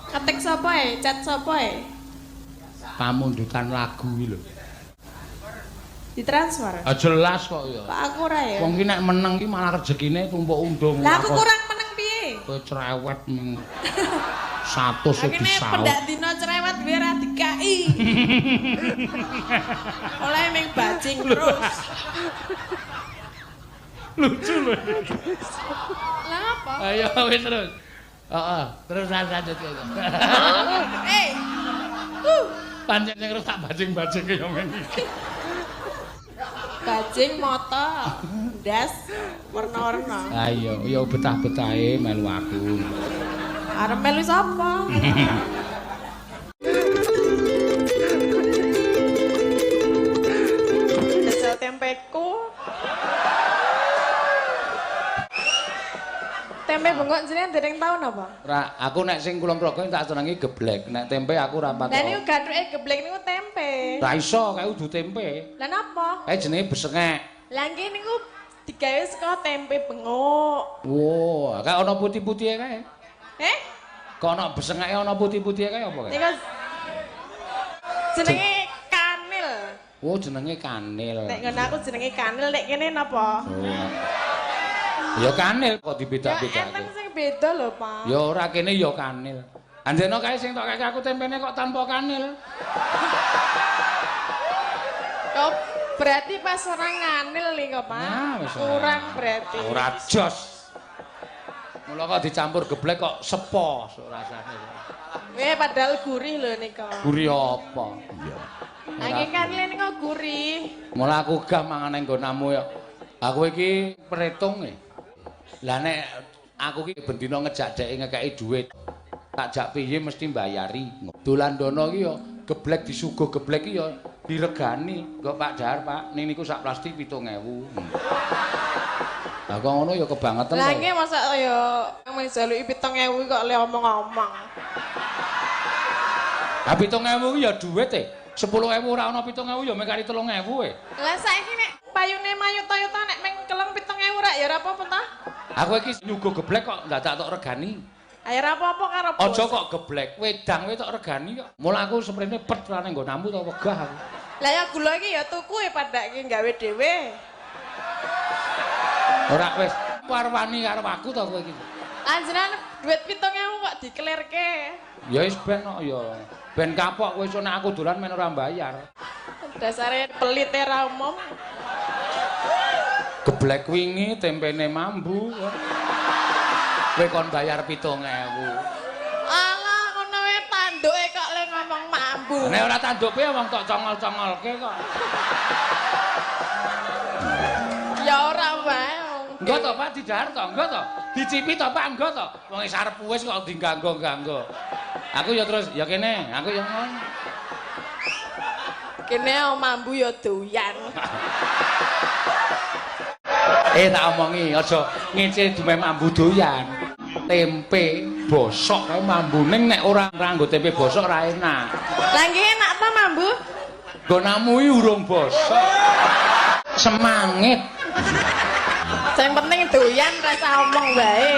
Ketik sapa e? Chat sapa e? Pamundutan lagu iki lho. Ditransfer. Ah jelas kok ya. Kok aku ora ya? Wong ki nek meneng ki malah rezekine tumpuk undung. Lah aku kurang meneng piye? Kowe cerewet meng 100 Lah kene disaut. pendak dina cerewet wae ora dikai. Oleh ming bajing terus. Lucu lho. Lah apa? Ayo wis terus. Heeh, terus lanjut. Eh. Pancen sing terus tak bajing-bajing ya men iki. Bajing moto, ndas warna-warna. Ayo, ya betah-betahe melu aku. Arep melu sapa? Jajal tempeku. Tempe bengkok jenengan dereng tau napa? Ora, aku nek sing Kulon Progo tak senengi geblek. Nek tempe aku ora Lah niku patek. gathuke geblek niku tempe. Ra iso, kae udu tempe. Lah napa? Kae jenenge besengek. Lah nggih niku digawe saka tempe bengok. Wah, kae ana putih-putihe kae. Eh? Kok ana besengeke ana putih-putihe kae apa kae? Niku jenenge kanil. Oh, jenenge kanil. Nek ngono aku jenenge kanil, nek kene napa? Oh. Ya kanil kok Ya dibeda-bedake. enten sing beda lho, Pak. Ya ora kene ya kanil. Anjeno kae sing tok kake aku tempene kok tanpa kanil. Kok berarti pas ora nganil nih kok, Pak. Nah, wis ora. Kurang berarti. Ora jos. Mula kok dicampur geblek kok sepo rasane. Weh, padahal gurih lho nika. Gurih apa? Iya. Nanging kanil nika gurih. Mula aku gah mangan nang nggonamu ya. Aku iki pretung e. Lah nek aku iki bendina ngejak dheke ngekeki dhuwit. Tak jak piye mesti mbayari. Dolan dono iki ya geblek disuguh geblek iki ya diregani. Engko Pak Dahar, Pak, ning niku sak plastik 7.000. Lah kok ngono ya kebangetan. Lah to. nggih masa ya mung jaluki 7.000 kok le omong-omong. Lah 7.000 ki ya dhuwit e. 10.000 ora ana 7.000 ya mek kari 3.000 e. Lah saiki nek payune mayuta-yuta nek meng keleng 7.000 rak ya ora apa-apa ta? Aku iki nyuguh geblek kok ndadak tok regani. Ayo ora apa-apa karo bos. Aja kok geblek, wedang wae tok regani kok. Mula aku seprene pet ra nang nggonamu to wegah aku. Lah ya gula iki ya tuku e padake gawe dhewe. Ora wis parwani karo aku to kowe iki. Anjenengan dhuwit 7.000 kok diklerke. Ya wis ben kok ya. Ben kapok kowe iso nek aku dolan men ora bayar. Dasare pelit e ra umum. Geblek wingi tempene mambu. Kowe kon bayar 7.000. Alah ngono wae tanduke kok le ngomong mambu. Nek ora tanduk piye wong tok congol-congolke kok. Ya ora wae. Engko to Pak didahar to, engko to. Dicipi to Pak, engko to. Wong wis arep wis kok diganggo-ganggo. Aku ya terus ya kene, aku ya ngono. Kene mambu ya doyan. Eh tak omongi aja ngece dumeh mambu doyan. Tempe bosok kae mambu ning nek ora nganggo tempe bosok ora enak. Lah nggih enak ta mambu? Nggonamu iki urung bosok. Semangit. Sing penting doyan rasa omong wae.